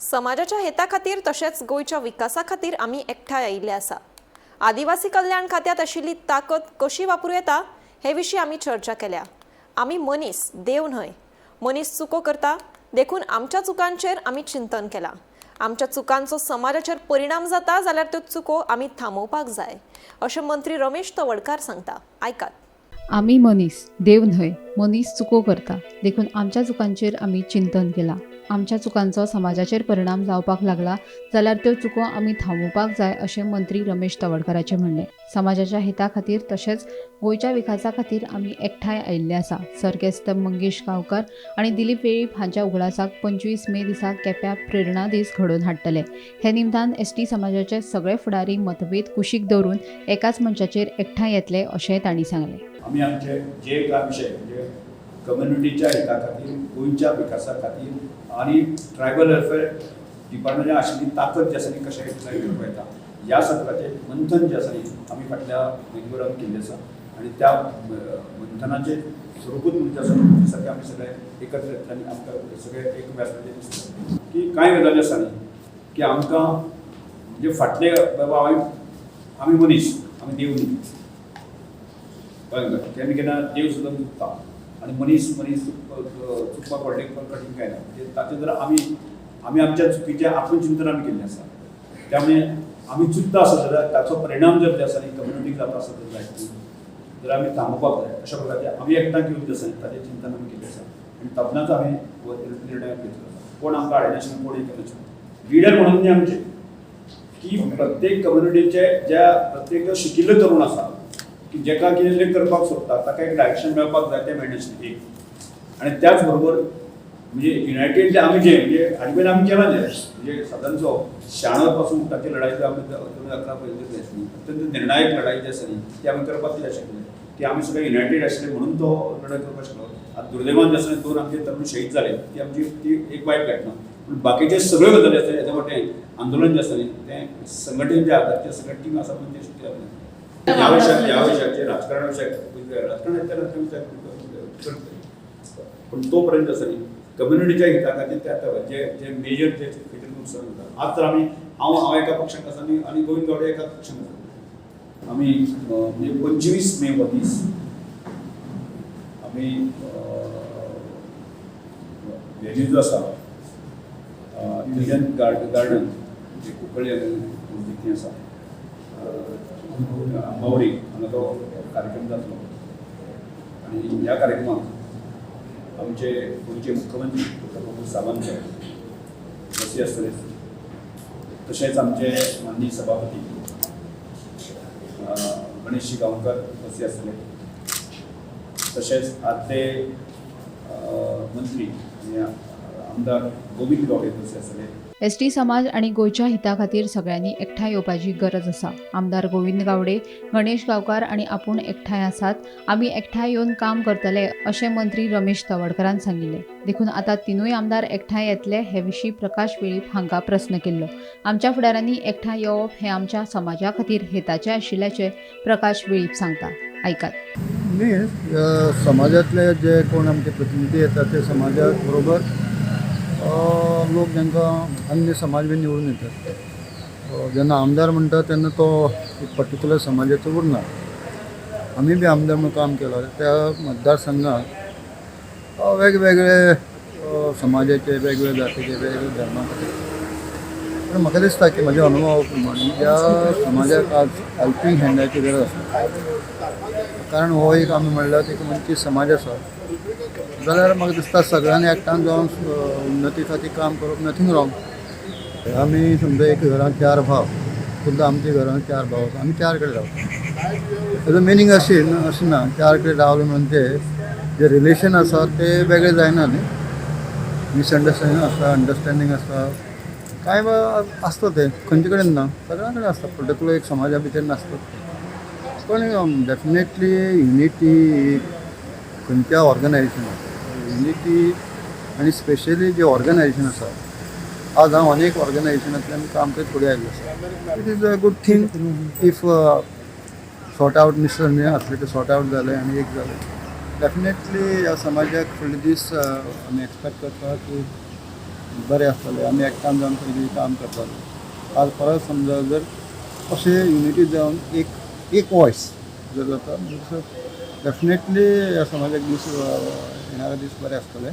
समाजाच्या हेता खातीर तशेंच गोंयच्या विकासा खातीर आमी एकठांय आयिल्ले आसा. आदिवासी कल्याण खात्यांत आशिल्ली ताकद कशी वापरूं येता हे विशीं आमी चर्चा केल्या. आमी मनीस, देव न्हय. मनीस चुको करता, देखून आमच्या चुकांचेर आमी चिंतन केलां. आमच्या चुकांचो समाजाचेर परिणाम जाता जाल्यार त्यो चुको आमी थांबोवपाक जाय, अशें मंत्री रमेश तवडकार सांगता. आयकात. आमी मनीस, देव न्हय. मनीस चुको करता, देखून आमच्या चुकांचेर आमी चिंतन केलां. आमच्या चुकांचो समाजाचेर परिणाम जावपाक लागला जाल्यार त्यो चुको आमी थांबोवपाक जाय, अशें मंत्री रमेश तवडकाराचें म्हणणें. समाजाच्या हिता खातीर तशेंच गोंयच्या विकासा खातीर आमी एकठांय आयिल्ले आसा. सर्गेस्त मंगेश गांवकर आनी दिलीप वेळीप हांच्या उगडासाक 25 मे दिसा केप्यां प्रेरणा दीस घडोवन हाडटले. हे निमतान एसटी समाजाचे सगळे फुडारी मतभेद कुशीक दवरून एकाच मंचाचेर एकठांय येतले, अशेंय तांणी सांगलें. आमी आमचे जे काय विशय, म्हणजे कम्युनिटीच्या हिता खातीर, गोंयच्या विकासा खातीर आनी ट्रायबल वेलफेअर डिपार्टमेंटान आशिल्ली ताकद जी आसा ती कशें एकठांय करपा येता, ह्या सगळ्याचें मंथन जें आसा न्ही, आमी फाटल्या म्हयन्याभरान केल्लें आसा आनी त्या मंथनाचें स्वरुपूच म्हणजे आसा सारकें आमी सगळे एकत्र येतले आनी आमकां सगळे एक व्यासपीठाचेर दिसता की कांय गजाली आसा न्ही की आमकां म्हणजे फाटले बाबा आमी मनीस, आमी देव न्ही. कळ्ळें तुका? केन्ना केन्ना देव सुद्दां चुकता आनी मनीस मनीस चुकपाक व्हडलें कठीण काय ना. म्हणजे ताचें जर आमी आमी आमच्या चुकीचें आत्मचिंतन आमी केल्लें आसा, त्यामुळे आमी चुकता आसत जाल्यार ताचो परिणाम जर ते आसा न्ही कम्युनिटीक जाता आसत जायत जाल्यार आमी थांबोवपाक जाय, अशा प्रकारचे आमी एकठांय घेवन जे आसा न्ही, ताचें चिंतन आमी केल्लें आसा आनी तेन्नाच आमी हो निर्णय घेतलो आसा. कोण आमकां आडयनाशिल्लें, कोण हें केलें लिडर म्हणून न्ही आमचे की प्रत्येक कम्युनिटीचे ज्या प्रत्येक जो शिकिल्लो तरुण आसा की जेका कितें करपाक सोदता, ताका एक डायरेक्शन मेळपाक जाय, तें मेळनाशिल्लें एक. आनी त्याच बरोबर म्हणजे युनायटेड आमी जे म्हणजे हाजे पयलीं आमी केलां जें, म्हणजे सादारणचो 96 पासून ताची लढाई जी आमी 2011 पयलीं आसली, अत्यंत निर्णायक लढाई जी आसा न्ही, ती आमी करपाक कित्याक शकले की आमी सगळे युनायटेड आशिल्ले म्हणून तो लढाई करपाक शकलो. आतां दुर्दैवान जे आसा दोन आमचे तरुण शहीद जाले, ती आमची ती एक वायट घटना. पूण बाकीचे सगळ्यो गजाली आसा, हेच्या मोठें आंदोलन जें आसा न्ही, तें संघटन जें आसा, तें सगळें टीम आसा म्हणून तें शक्य जालें. ह्या विशयाचेर राजकारणा विशयाक, राजकारण येता, राजकारण विशयाक, पण तो पर्यंत आसा न्ही कम्युनिटीच्या हिता खातीर ते आतां जे जे मेजर जे खंय तरी नुकसान जाता. आज तर आमी हांव हांव एका पक्षांत आसा आनी गोविंद गावडे एका पक्षांत आसा. आमी म्हणजे 25 मे हो दीस आमी व्हेन्यू जो आसा इंडियन गार्डन जे कुंकळ्ळी नजदीक आसा, आंबावडी, हांगा तो कार्यक्रम जातलो. आनी ह्या कार्यक्रमाक आमचे गोंयचे मुख्यमंत्री डॉक्टर प्रमोद सावंत साहेब उपस्थित आसतले. तशेंच आमचे माननीय सभापती गणेशजी गांवकर उपस्थित आसतले. तशेंच आदले मंत्री आनी आमदार गोविंद गावडे उपस्थित आसतले. एसटी समाज आनी गोंयच्या हिता खातीर सगळ्यांनी एकठांय येवपाची गरज आसा. आमदार गोविंद गावडे, गणेश गांवकार आनी आपूण एकठांय आसात. आमी एकठांय येवन काम करतले, अशें मंत्री रमेश तवडकारान सांगिल्लें. देखून आतां तिनूय आमदार एकठांय येतले, हे विशीं प्रकाश वेळीप हांकां प्रस्न केल्लो. आमच्या फुडाऱ्यांनी एकठांय येवप हें आमच्या समाजा खातीर हेताचें आशिल्ल्याचें प्रकाश वेळीप सांगता. आयकात. न्ही, समाजातले जे कोण आमचे प्रतिनिधी येतात ते समाजात बरोबर लोक जांकां अन्य समाज बी निवडून येतात. जेन्ना आमदार म्हणटा तेन्ना तो एक पर्टिक्युलर समाजाचो उरना. आमी बी आमदार म्हणून काम केलां, त्या मतदारसंघात वेगवेगळे समाजाचे, वेगवेगळे जातीचे, वेगवेगळे धर्मा खातीर. पण म्हाका दिसता की म्हज्या अनुभवा प्रमाणे ह्या समाजाक आज हेल्पींग हँडाची गरज आसा, कारण हो एक आमी म्हणल्यार एक वंचीत समाज आसा. जाल्यार म्हाका दिसता सगळ्यांनी एकठांय जावन उन्नती खातीर काम करप, नथींग रॉंग. आमी समजा एक घरांत चार भाव, सुद्दां आमच्या घरांत चार भाव आसा, आमी चार कडेन रावता. तेजो मिनींग अशी अशें ना, चार कडेन रावले म्हणून ते जे रिलेशन आसा ते वेगळे जायना न्ही. मिसअंडरस्टँडींग आसता, अंडरस्टँडींग आसता, कांय आसता. तें खंयचे कडेन ना, सगळ्या कडेन आसता, पर्टिक्युलर एक समाजा भितर नासता. पण डेफिनेटली युनिटी खंयच्या ऑर्गनायझेशनाक युनिटी आनी स्पेशली जे ऑर्गनायझेशन आसा, आज हांव अनेक ऑर्गनायझेशनांतल्यान काम करीत फुडें आयिल्लो आसा. It is a good thing if sort out मिसअंडरस्टँडींग आसलें ते सॉर्ट आवट जालें आनी एक जालें. डेफिनेटली ह्या समाजाक फुडले दीस आमी एक्सपेक्ट करता की बरें आसतालें. आमी एकठांय जावन खंय कितें काम करताले. आज परत समजा जर अशें युनिटी जावन एक एक वॉयस जर जाता म्हणल्यार डेफिनेटली ह्या समाजाक दीस, येणारे दीस बरे आसतले.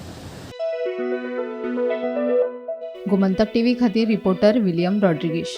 गोमंतक टीव्ही खातीर रिपोर्टर विलियम रॉड्रिगीश.